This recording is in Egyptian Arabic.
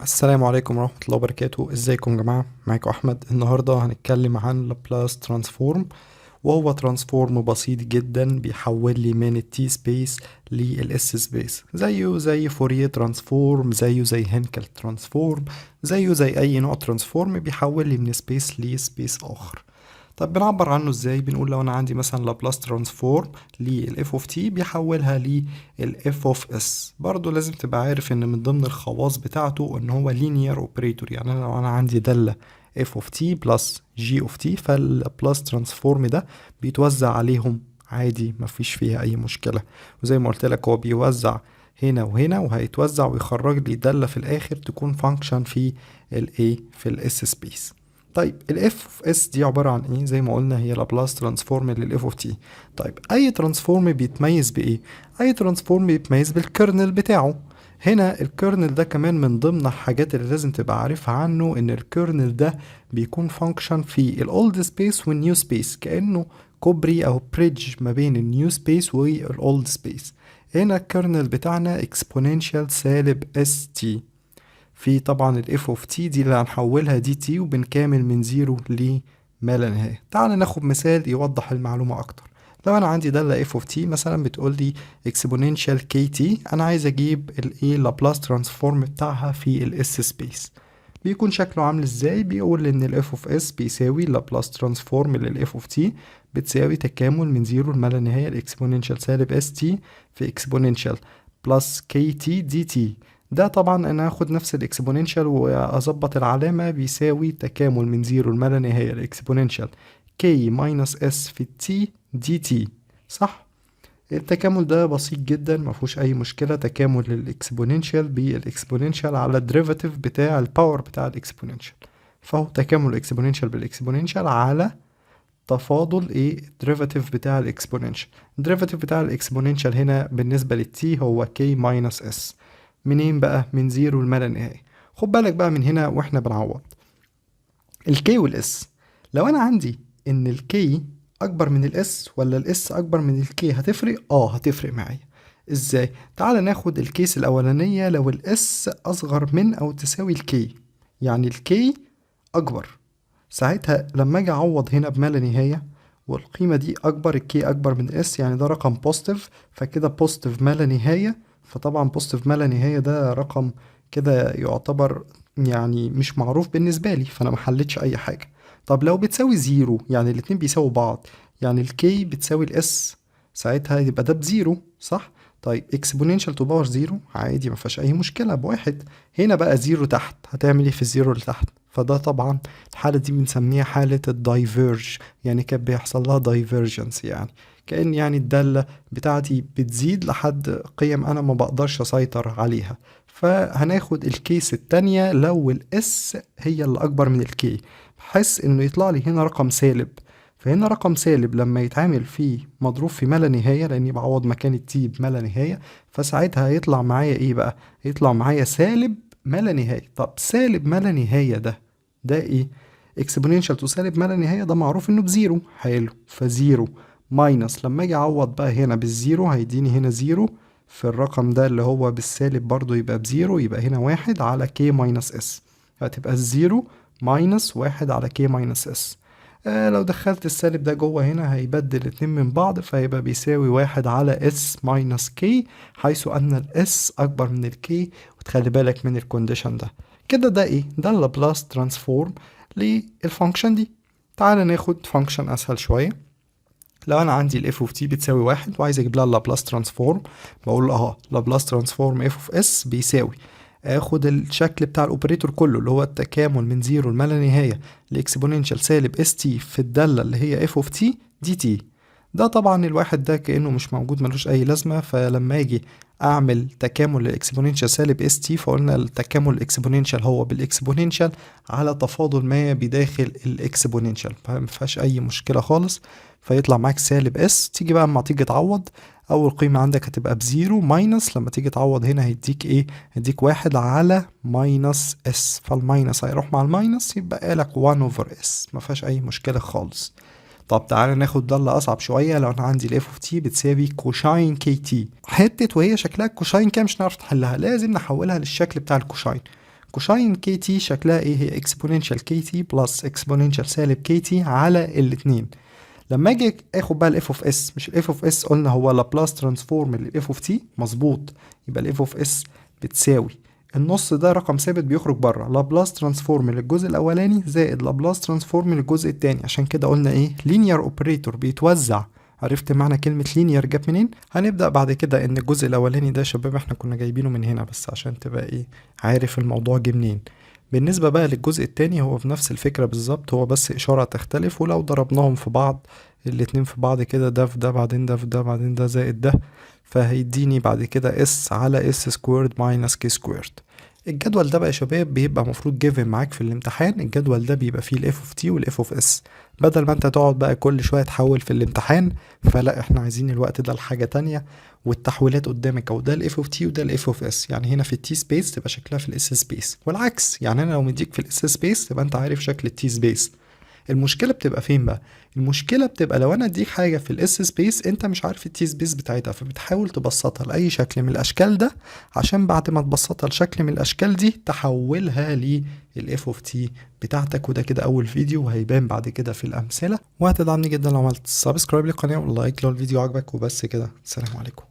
السلام عليكم ورحمة الله وبركاته. ازيكم يا جماعة؟ معاكم احمد. النهاردة هنتكلم عن Laplace transform، وهو transform بسيط جدا بيحول لي من ال t space لل s space، زيه زي Fourier transform، زيه زي Hankel transform، زيه زي اي نوع transform بيحول لي من space ل space اخر. طب بنعبر عنه ازاي؟ بنقول لو انا عندي مثلا Laplace transform لل f of t بيحولها لل F of s. برضو لازم تبقى عارف ان من ضمن الخواص بتاعته ان هو linear operator، يعني انا لو انا عندي داله f of t plus g of t، فال Laplace transform ده بيتوزع عليهم عادي، مفيش فيها اي مشكله. وزي ما قلت لك هو بيوزع هنا وهنا وهيتوزع ويخرج لي داله في الاخر تكون function في الايه؟ في ال s space. طيب، ال F of s دي عبارة عن ايه؟ زي ما قلنا هي Laplace transform لل f of t. طيب، اي transform بيتميز بايه؟ اي transform بيتميز بال kernel بتاعه. هنا ال kernel ده كمان من ضمن الحاجات اللي لازم تبقى عارفها عنه ان ال kernel ده بيكون function في ال old space وال new space، كانه كوبري او bridge ما بين ال new space وال old space. هنا ال kernel بتاعنا exponential سالب s t في طبعا ال f of t دي اللي هنحولها dt، وبنكامل من zero ل ما لا نهاية. تعال ناخد مثال يوضح المعلومة أكتر. لو أنا عندي دالة f of t مثلا بتقول لي exponential kt، أنا عايز أجيب الايه؟ Laplace transform بتاعها في ال s space، بيكون شكله عامل ازاي؟ بيقول ان ال f of s بيساوي Laplace transform لل f of t بتساوي تكامل من zero لما لا نهاية ال exponential سالب s t في exponential plus kt dt. ده طبعا انا هاخد نفس ال exponential واظبط العلامة، بيساوي تكامل من zero لما لا نهاية ال exponential k minus s في t dt، صح؟ التكامل ده بسيط جدا، ما فيهوش اي مشكله، تكامل ال exponential بال exponential على ال derivative بتاع ال power بتاع ال exponential، فهو تكامل ال exponential بال exponential على تفاضل ايه؟ ال derivative بتاع ال exponential. ال derivative بتاع ال exponential هنا بالنسبه لل t هو k minus s. منين بقى؟ من zero لما لا نهايه. خد بالك بقى من هنا واحنا بنعوض ال k وال s، لو انا عندي ان ال k اكبر من ال s ولا ال s اكبر من ال k هتفرق؟ اه، هتفرق معايا. ازاي؟ تعال ناخد ال case الاولانيه، لو ال s اصغر من او تساوي ال k، يعني ال k اكبر، ساعتها لما اجي اعوض هنا بما لا نهايه والقيمه دي اكبر، ال k اكبر من s، يعني ده رقم positive، فكده positive ما لا نهايه، فطبعا positive ما لا نهايه ده رقم كده يعتبر يعني مش معروف بالنسبه لي، فانا ما حلتش اي حاجه. طب لو بتساوي zero، يعني الاتنين بيساووا بعض، يعني ال k بتساوي ال s، ساعتها يبقى ده ب zero، صح؟ طيب، exponential to power zero عادي ما فيهاش اي مشكله، بواحد. هنا بقى zero تحت، هتعمل ايه في ال zero اللي تحت؟ فده طبعا الحالة دي بنسميها حالة ال diverge، يعني كان بيحصل لها divergence، يعني كأن يعني الدالة بتاعتي بتزيد لحد قيم أنا ما بقدرش أسيطر عليها. فهناخد ال case التانية، لو ال s هي اللي أكبر من ال k، بحس إنه يطلع لي هنا رقم سالب، فهنا رقم سالب لما يتعامل فيه مضروب في ما لا نهاية، لأني بعوض مكان ال t بما لا نهاية، فساعتها هيطلع معايا إيه بقى؟ هيطلع معايا سالب ما لا نهاية. طب سالب ما لا نهاية ده إيه؟ exponential to سالب ما لا نهاية ده معروف إنه ب zero. حلو، ف zero minus، لما أجي أعوض بقى هنا بال zero هيديني هنا zero في الرقم ده اللي هو بالسالب برضو يبقى ب zero، يبقى هنا واحد على k minus s، هتبقى ال zero minus واحد على k minus s. لو دخلت السالب ده جوه هنا هيبدل اتنين من بعض، فهيبقى بيساوي واحد على s minus k، حيث ان ال s اكبر من ال k، وتخلي بالك من ال condition ده كده. ده ايه؟ ده ال Laplace transform لل function دي. تعال ناخد function اسهل شويه. لو انا عندي ال f of t بتساوي واحد وعايز اجيب لها ال Laplace transform، بقول اه Laplace transform f of s بيساوي، اخد الشكل بتاع ال operator كله اللي هو التكامل من zero لما لا نهايه ل exponential سالب s t في الداله اللي هي f of t dt. ده طبعا الواحد ده كانه مش موجود، ملوش اي لازمه. فلما اجي اعمل تكامل لل exponential سالب s t، فقلنا التكامل ال exponential هو بال exponential على تفاضل ما بداخل ال exponential، فما فيهاش اي مشكله خالص، فيطلع معاك سالب s. تيجي بقى اما تيجي تعوض، اول قيمة عندك هتبقى ب zero minus، لما تيجي تعوض هنا هيديك ايه؟ هيديك واحد على minus s، فال minus هيروح مع ال minus، يبقى لك 1 over s، ما فيهاش اي مشكلة خالص. طب تعالى ناخد ده اللي اصعب شويه. لو انا عندي ال f of t بتساوي coshine k t، حته وهي شكلها coshine كده مش هنعرف نحلها، لازم نحولها للشكل بتاع ال coshine. coshine k t شكلها ايه؟ هي exponential k t plus exponential سالب k t على الاتنين. لما اجي اخد بقى ال f of s، مش ال f of s قلنا هو Laplace transform لل f of t؟ مظبوط. يبقى ال f of s بتساوي النص ده رقم ثابت بيخرج بره، Laplace transform للجزء الاولاني زائد Laplace transform للجزء الثاني. عشان كده قلنا ايه؟ linear operator بيتوزع. عرفت معنى كلمة linear جت منين؟ هنبدأ بعد كده ان الجزء الاولاني ده يا شباب احنا كنا جايبينه من هنا، بس عشان تبقى ايه عارف الموضوع جه منين. بالنسبة بقى للجزء التاني هو في نفس الفكرة بالظبط، هو بس إشارة تختلف، ولو ضربناهم في بعض الاتنين في بعض كده، ده في ده بعدين ده في ده بعدين ده زائد ده، فهيديني بعد كده s على s squared minus k squared. الجدول ده بقى يا شباب بيبقى مفروض given معاك في الامتحان. الجدول ده بيبقى فيه ال f of t وال f of s، بدل ما انت تقعد بقى كل شويه تحول في الامتحان، فلا، احنا عايزين الوقت ده لحاجه تانية، والتحويلات قدامك اهو. ده ال f of t وده ال f of s، يعني هنا في ال t space تبقى شكلها في ال s space والعكس، يعني انا لو مديك في ال s space تبقى انت عارف شكل ال t space. المشكله بتبقى فين بقى؟ المشكله بتبقى لو انا اديك حاجه في ال s space انت مش عارف ال t space بتاعتها، فبتحاول تبسطها لاي شكل من الاشكال ده، عشان بعد ما تبسطها لشكل من الاشكال دي تحولها لل f of t بتاعتك. وده كده اول فيديو، وهيبان بعد كده في الامثله. وهتدعمني جدا لو عملت subscribe للقناه و like لو الفيديو عجبك. وبس كده، السلام عليكم.